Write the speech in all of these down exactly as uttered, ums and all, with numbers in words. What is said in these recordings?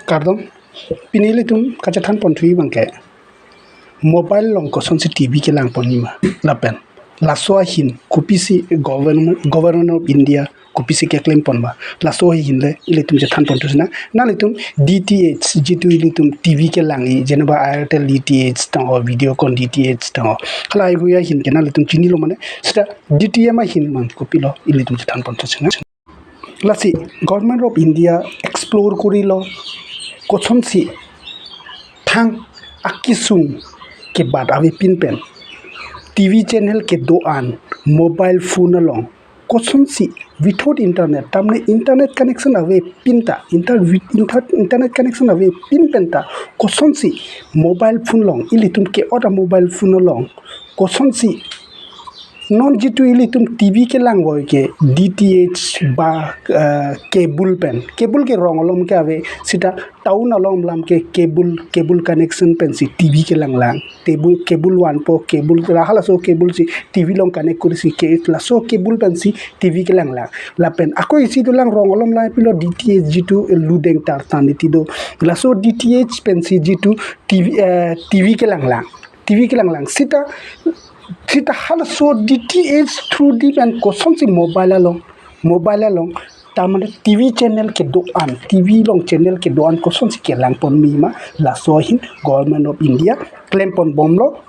Kardom, pini ilitum kachethan ponthu abangke mobile along kosonsi T V kelang ponji ma, lapen laso ahin kopisi government, Government of India kopisi keklem pon ma, laso ahin le ilitum chethan ponthu sinang. Nanglitum D T H jitu ilitum T V kelang-i, jeneba Airtel D T H tangho, Videocon D T H tangho, halahai hui ahin ke nanglitum chinilo mane, seta D T M ahin mang kopilo ilitum chethan ponthu sinang. Lasi Government of India explore korilo, kosonsi thang akesung kebat avepin pen T V channel kedo-an mobile phone along kosonsi without internet, tamne internet connection avepin ta, inter-, inter-, internet connection avepin pen ta kosonsi mobile phone along, ilitum ke-ot amobile phone along kosonsi non jitu ilitum T V kelang voi ke D T H ba, eh, cable pen, cable ke rong alom ke ave, seta town along alam ke cable, cable connection pensi T V kelang lang. Cable, cable vanpo, cable, halaso cable si T V along connect korisi ke, laso cable pensi T V kelang lang. Lapen ako isi dolang rong alom lang pilo D T H jitu Ludeng Tartan iti do. Laso D T H pensi jitu T V, eh, T V kelang lang. T V kelang lang. Seta, seta halaso D T H through di pen kosonsi mobile along, mobile along, tamane T V channel kedo-an, T V along channel kedo-an kosonsi kelang ponme ma, laso ahin Government of India klem ponbomlo.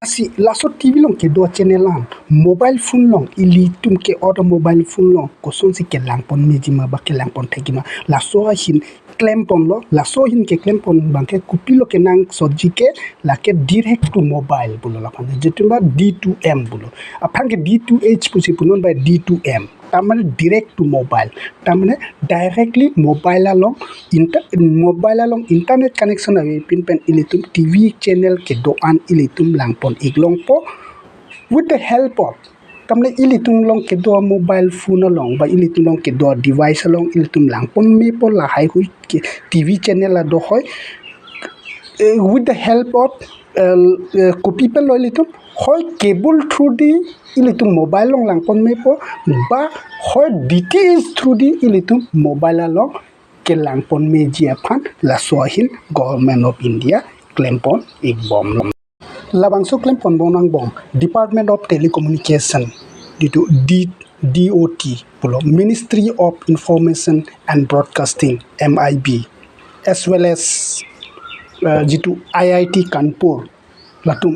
Lasi laso T V along kedo channel an mobile phone along, ilitum ke-ot amobile phone along kosonsi kelang ponmeji ma ba kelang pon thekji ma, laso ahin klem ponlo. Laso ahin keklem pon abangke kopilo kenangsotji ke, lake direct to mobile pulo, lapen jitu ba D two M pulo. Aphrang ke D two H pusi punon ba D two M, tamane direct to mobile, tamane directly mobile along inter-, mobile along internet connection avepin pen ilitum T V channel kedo-an ilitum lang pon-ik longpo with the help of, tamne ilitum along kedo mobile phone along ba ilitum along kedo device along ilitum lang ponmepo, lahai hui ke T V channel ado hoi, eh, with the help of, eh, eh, kopi penlo ilitum, hoi cable through di ilitum mobile along lang ponmepo, ba hoi D T H through di ilitum mobile along kelang ponmeji aphan laso ahin Government of India klem pon-ikbomlo. Labangso klem ponbom nangbom Department of Telecommunication, jitu D-, D O T pulo, Ministry of Information and Broadcasting, M I B, as well as, eh, jitu I I T Kanpur, latum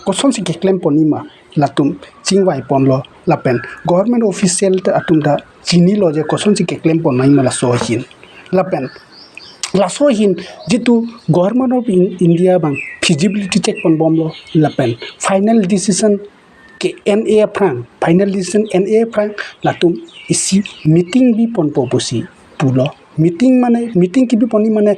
kosonsi keklem ponji ma, latum chingvai ponlo, lapen government official ta atum ta chinilo je kosonsi keklem pon nangji ma laso ahin. Lapen laso ahin jitu Government of In-, India abang feasibility check ponbomlo, lapen final decision ke-en-e aphrang, final decision en-e aphrang latum isi meeting bi ponpo pusi pulo. Meeting mane, meeting kebi ponji mane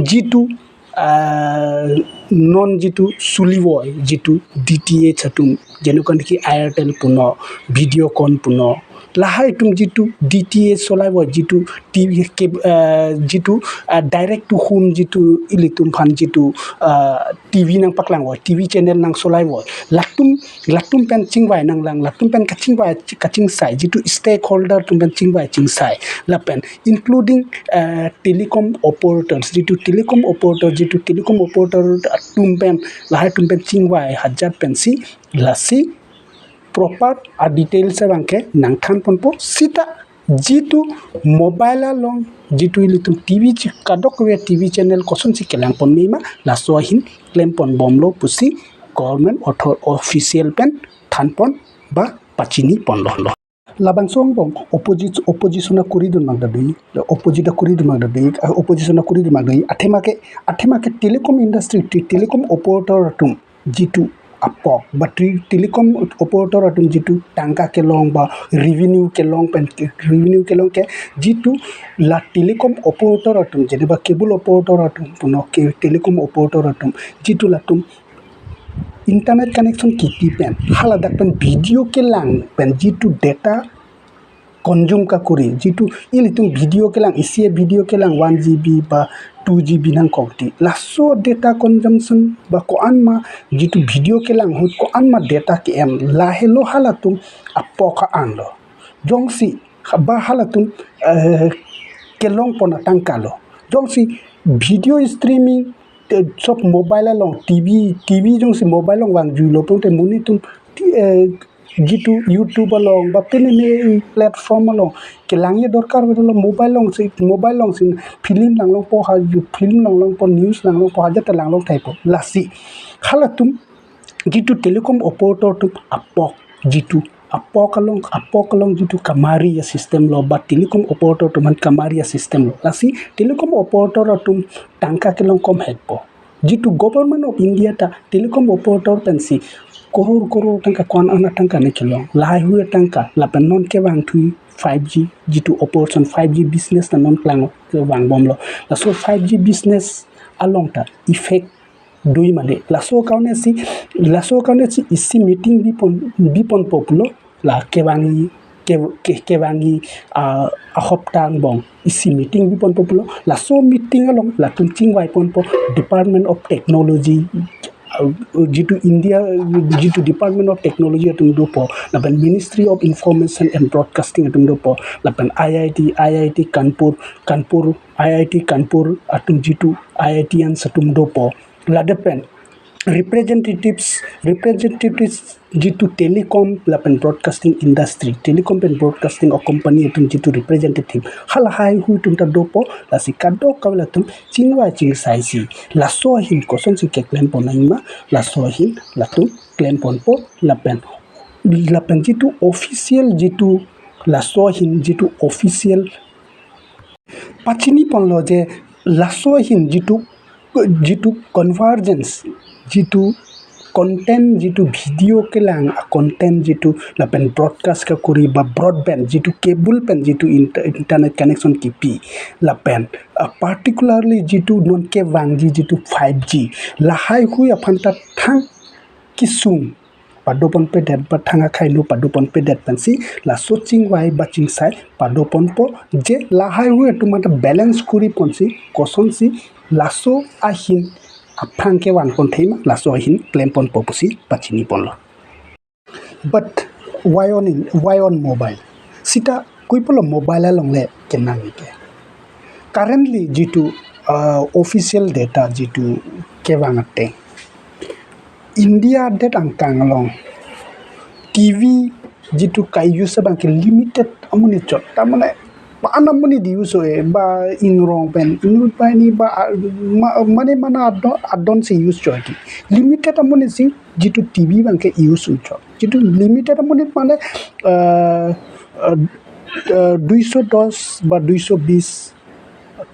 jitu, ah, non jitu solivoi, jitu D T H atum, jeno kan ki Airtel punon, Videocon punon, lahai atum jitu D T H solivoi, jitu T V ke, ah, jitu, ah, direct to home jitu ilitum aphan jitu, ah, T V nangpaklangvoi, T V channel nangsolivoi, latum, latum pen chingvai nanglang, latum pen kachingvai kachingsai, jitu stakeholder atum pen chingvai chingsai, lapen including, eh, telecom operators, jitu telecom operator, jitu telecom operator atum pen, lahai atum pen chingvai hajat pensi, lasi proper a-details abangke nangthan ponpo, seta jitu mobile along, jitu ilitum T V chi-, kadokave T V channel kosonsi kelang ponme ma, laso ahin klem ponbomlo pusi government author-, official pen than pon ba pachini ponlo. Labangso angbong opposi-, opposition akuri dun mang dadi, opposite akuri dun mang dadi, ah, opposition akuri dun mang dadi, athema ke, athema ke telecom industry, te-, telecom operator atum jitu apok, ba tri-, telecom operator atum jitu tangka kelong ba revenue kelong pen, revenue kelong ke, jitu la telecom operator atum, jeneba cable operator atum punon ke telecom operator atum, jitu latum internet connection kipi pen, haladak pen video kelang pen jitu data consume kakuri, jitu ilitum video kelang, isi video kelang one G B ba two G B nangkok ti, laso data consumption ba ko-an ma, jitu video kelang ahut ko-an ma data ke-en, lahelo halatum apok an lo. Jongsi ba halatum, eh, kelong pon atangka lo. Jongsi video streaming, eh, sob mobile along, T V, T V jongsi mobile along vangjuilo pulote monit atum, eh, jitu YouTube along ba pini platform along kelangji adorkar avedet lo, mobile alongsi, mobile alongsi film langlongpo, ha film langlongpo, news langlongpo, hajat ta langlong thaipo. Lasi halatum jitu telecom operator atum apok, jitu apok along, apok along jitu kamari asystem lo, ba telecom operator atum aphan kamari asystem lo. Lasi telecom operator atum tangka kelong komhekpo. Jitu Government of India ta telecom operator pensi koror koror tangka, ko-an an atangka ne kelong, lahaihui atangka. Lapen non kevangthu five G, jitu operation five G business ta non kevang vangbomlo. Laso five G business along ta effect dui mane. Laso kaune si, laso kaune si isi meeting bipon, biponpo pulo, la kevangji, ke, ke, kevangji, ah, ahopta angbong isi meeting biponpo pulo. Laso meeting along latum chingvaiponpo Department of Technology, ah, jitu India, jitu Department of Technology atum dopo, lapen Ministry of Information and Broadcasting atum dopo, lapen I I T, I I T Kanpur, Kanpur, I I T Kanpur atum jitu I I T ians atum dopo. Ladak pen representatives, representatives jitu telecom lapen broadcasting industry, telecom pen broadcasting a company atum jitu representative, halahaihui atum ta dopo. Lasi kadokave latum chingvai chingsaisi laso ahin kosonsi keklempon nangma, laso ahin latum klemponpo. Lapen, lapen jitu official, jitu laso ahin jitu official pachiniponlo je laso ahin jitu, jitu convergence, jitu content, jitu video kelang a content jitu lapen broadcast kakuri ba broadband jitu cable pen jitu inter-, internet connection kipi, lapen, ah, particularly jitu non kevangji jitu five G, lahaihui aphan ta thang kesung padoponpedet ba thang akhai nu padoponpedet pensi laso chingvai ba chingsai padoponpo, je lahaihui atum anta balance kuriponsi kosonsi laso ahin aphrang kevangpon thema, laso ahin klemponpo pusi pachiniponlo. But why on in, why on mobile? Sita koipulo mobile alongle kenang ke. Currently jitu, ah, official data jitu kevang ateng, India adet angkang along T V jitu ka-use abang ke limited amonit chot. Ta mane pa-an amonit use-e, ba ingrong pen inut banghini ba, ah, ma-, mane mana adon, adon si use chot. Limited amonit si jitu T V abang ke use un chot. Jitu limited amonit mane, ah, ah, ah, duiso dos ba duiso bis,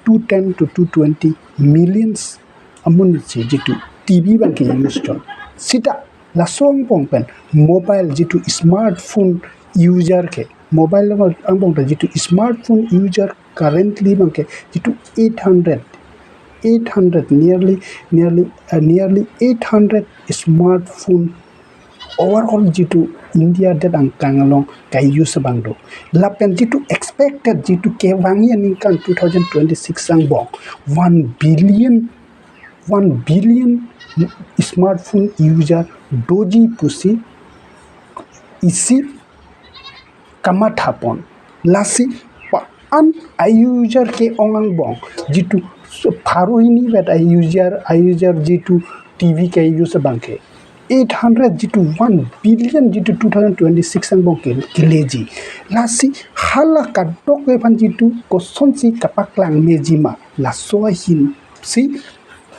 two ten to two twenty millions amonit si jitu T V abang ke use chot. Sita laso angbong pen mobile jitu smartphone user ke, mobile angbong ta jitu smartphone user currently abang ke jitu eight hundred, eight hundred, nearly, nearly, uh, nearly eight hundred smartphone overall jitu India adet angkang along ka-use abang do. Lapen jitu expected jitu kevangji aningkan two thousand twenty-six angbong one billion, one billion smartphone user doji pusi isi kamathapon. Lasi pa-an a-user ke-ong angbong jitu so pharo hini vet a-user, a-user jitu T V ka-use abang ke eight hundred jitu one billion jitu two thousand twenty-six angbong ke, keleji. Lasi hala kadokave aphan jitu kosonsi kapaklang meji ma, laso ahin si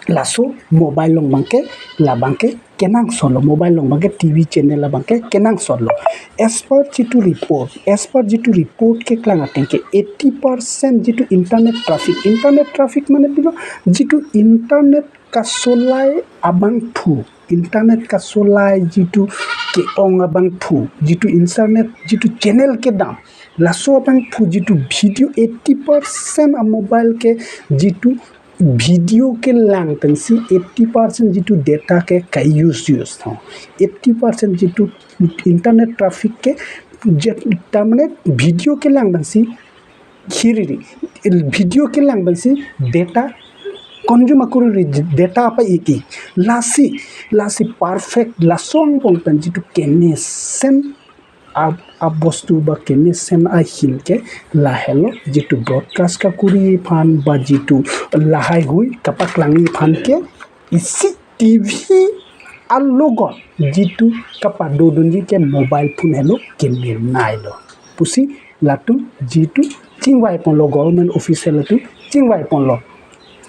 laso mobile along abang ke, labang ke kenangsotlo, mobile along abang ke T V channel abang ke kenangsotlo. As per jitu report, as per jitu report keklang ateng ke eighty percent jitu internet traffic, internet traffic mane pilo jitu internet kasolai abangphu, internet kasolai jitu ke-ong abangphu, jitu internet jitu channel kedam, laso abangphu jitu video eighty percent a mobile ke jitu video kelang pensi eighty percent jitu data ke ka-use use tho. Eighty percent jitu internet traffic ke jet, ta mane video kelang pensi hiriri, video kelang pensi data consume akuriri, data apa iki. Lasi, lasi perfect laso angbong pen jitu kemesen a abostu ba kemesen ahin ke lahelo jitu broadcast kakuri aphan ba jitu lahai hui kapaklangji aphan ke isi T V alogot jitu kapadodunji ke mobile phone helo kemenailo pusi latum jitu chingvai ponlo, government official atum chingvai ponlo.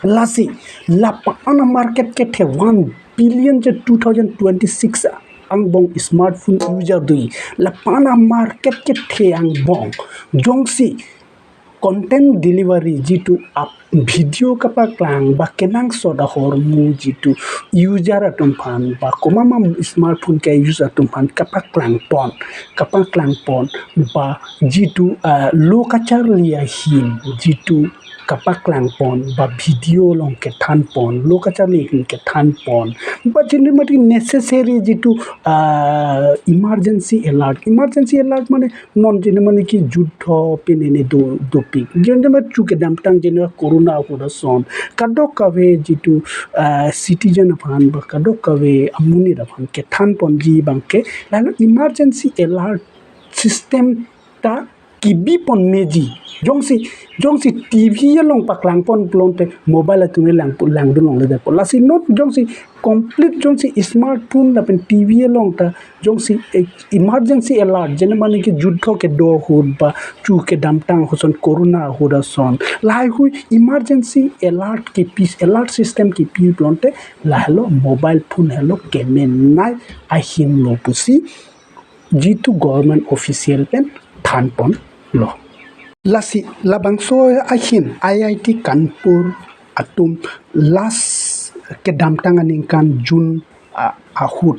Lasi lapu-an amarket kethe one billion je two thousand twenty-six angbong smartphone user do. Lapu-an amarket kethe angbong jongsi content delivery jitu up video kapaklang ba kenangsot ahormu jitu user atum aphan ba komat ma smartphone ke-use atum aphan kapaklang pon, kapaklang pon ba jitu, ah, lo kacharli ahin jitu kapaklang pon ba video along kethan pon, lo kacharli ahin kethan pon ba jene mati necessary jitu, ah, emergency alert. Emergency alert mane non jene mane ki juddho pinene do dopik. Jene mane chu kedamtang jene corona ahut ason kadokave jitu, ah, citizen aphan ba kadokave amonit aphan kethan ponji abang ke lahelo emergency alert system ta kebi pon meji. Jongsi, jongsi T V along paklang pon pulote mobile atum lang, langdun longledetpo. Lasi non jongsi complete jongsi smartphone lapen T V along ta jongsi, eh, emergency alert jene mane ki juddho kedo ahut ba chu kedamtang ahut ason corona ahut ason lahai hui emergency alert kepi, alert system kepi pulote lahelo mobile phone helo kemenai ahinlo pusi jitu government official pen than ponlo. Lasi labangso ahin I I T Kanpur atum last kedamtang aningkan June, ah, ahut,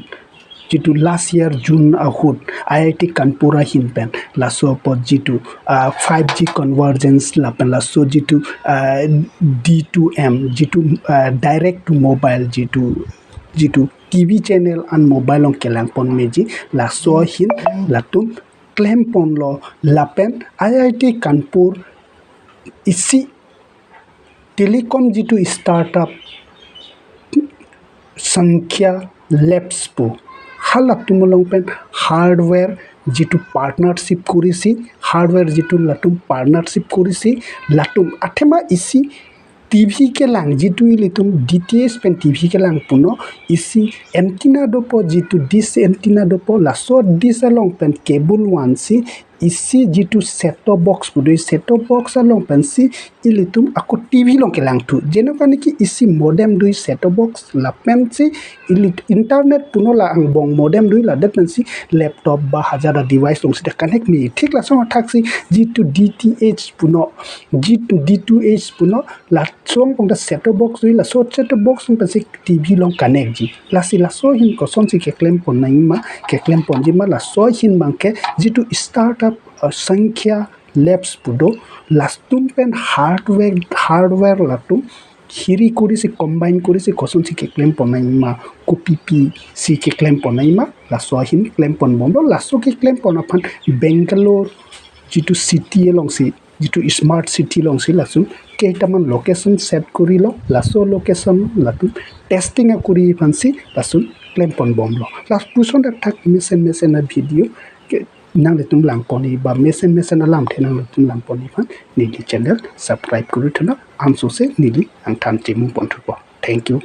jitu last year June ahut I I T Kanpur ahin pen laso apot jitu, ah, five G convergence lapen laso jitu, ah, D two M jitu, ah, direct to mobile jitu, jitu T V channel an mobile along kelang pon meji, laso ahin latum klem ponlo lapen I I T Kanpur isi telecom jitu startup Sankhya Labs pu halatum along pen hardware jitu partnership kurisi, hardware jitu latum partnership kurisi, latum athema isi T V kelang jitu ilitum D T H pen T V kelang puno, isi antenna dopo jitu dish antenna dopo, laso dish along pen cable vansi isi jitu set-top box pu do, set-top box along pensi ilitum ako T V along kelangthu. Jeno kani ki isi modem do set-top box lapensi ili internet puno la angbong modem do, ladak pensi laptop ba hajar a device along sida connect me. Thik lason athaksi jitu D T H puno, jitu D two H puno, lason pong ta set-top box do, laso set-top box along pensi T V along connect ji. Lasi laso ahin kosonsi keklem pon nangma, keklem ponji ma, laso ahin abang ke jitu startup, uh, Sankhya Labs pu do, latum pen hardware, hardware latum hiri kurisi, combine kurisi kosonsi keklem pon nangma, kopipi si keklem pon nangma, laso ahin klem pon bomlo. Laso keklem pon aphan Bangalore jitu city alongsi, jitu smart city alongsi lason ketaman location set kurilo, laso location latum testing akuri aphansi lason klem pon bomlo. Lapuson dak thak mesen mesen a video ke nanglitum lang ponji ba mesen mesen alamthe nanglitum lang ponji aphan neli channel subscribe kuri thunang, ansose neli angthan chimung pon thupo. Thank you.